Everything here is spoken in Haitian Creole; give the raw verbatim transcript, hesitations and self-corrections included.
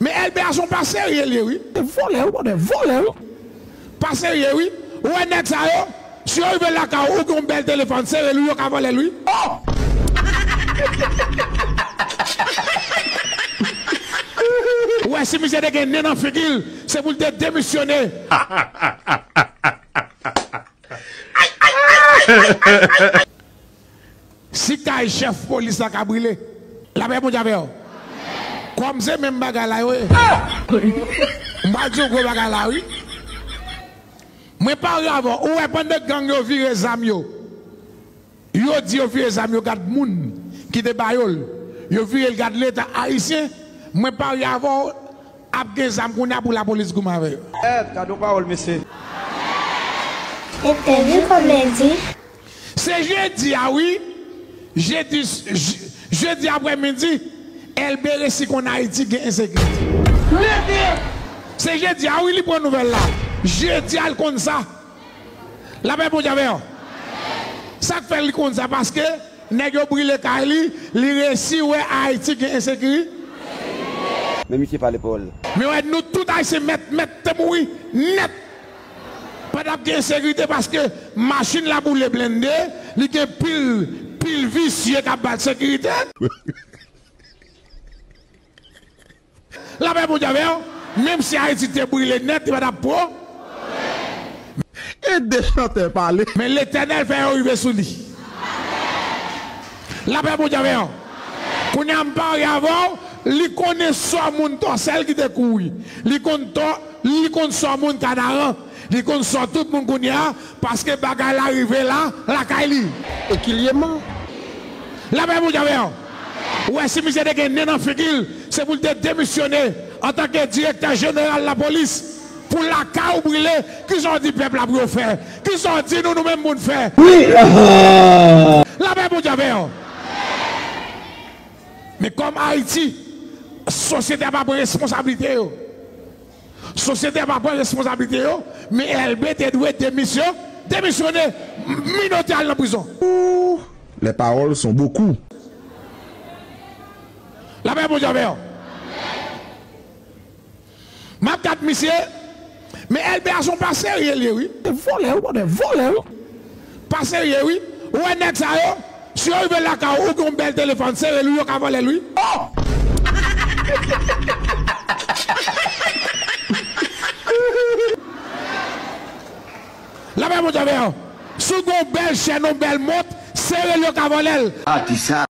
Men L B A se yon pa serye l ye, wi. Se vòlè, wi, bòdè, vòlè, wi. Pa serye, wi. Ou wè nèg sa yo, si yo rive lakay ou, ou gen yon bèl telefòn, se rele ou yo ka vòlè l, wi. Oh! Ou wè, si misye te gen nen nan figi l, se pou l te demisyone. Si kay chèf polis la ka brile, lapè Bondye avè w. Kòm se menm bagay la yo ye. M pral di w gwo bagay la, wi. Mwen parye avè w, ou wè pandan gang yo vire zam yo, yo di yo vire zam yo gad moun ki te ba yo l, yo vire l gad Leta ayisyen, mwen parye avè w, ap gen zam kounye a pou lapolis goumen avè yo. Èd, gade yon pawòl, mesye. Entèvyou kòmèdi. Se jedi a, wi. Jedi, j-, jedi aprèmidi, L B resi konn Ayiti gen ensekirite. Se jedi a, wi, li pran nouvèl la. Jedi a, l konn sa. Lapè Bondye avè w. Sa k fè li konn sa? Paske nèg yo brile kay li, li resi wè Ayiti gen ensekirite. Men misye pale pawòl. Men wè, nou tout Ayisyen mèt, mèt te mouri nèt. Pandan ap gen ensekirite, paske machin la boule blende, li gen pil, pil visye k ap ba l sekirite. Lapè Bondye avè w, menm si Ayiti te brile nèt, li pa t ap pwoblèm. Ede chantè pale. Men Letènèl fè yo rive sou li. Lapè Bondye avè w. Kounye a m parye avè w, li konnen sò moun Tòsèl ki te kouri. Li konn tò, li konn sò moun Kanaran. Li konn sò tout moun kounye a, paske bagay la rive la, lakay li. Ekilyèman. Lapè Bondye avè w. Ou wè, si misye te gen nen nan figi l, se pou l te demisyone antanke direktè jeneral lapolis. Pou lakay ou brile, kisa w di pèp la pou yo fè? Kisa w di nou, nou menm moun fè? Wi, ah. Lapè Bondye avè w. Men kòm Ayiti, sosyete a pa pran responsablite yo. Sosyete a pa pran responsablite yo, men L B te dwe demisyon, demisyone, minote al nan prizon. Ouh, les paroles sont beaucoup. Lapè Bondye avè w. M ap gad misye, men L B a se yon pa serye l ye, wi. Se vòlè, wi, bòdè, vòlè, wi. Pa serye, wi. Ou wè nèg sa yo, si yo rive lakay ou, ou gen yon bèl telefòn, se rele ou yo ka vòlè l, wi. Oh! Lapè Bondye avè w. Si w gen yon bèl chèn, yon bèl mont, se rele yo ka vòlè l. Ah, ti sa.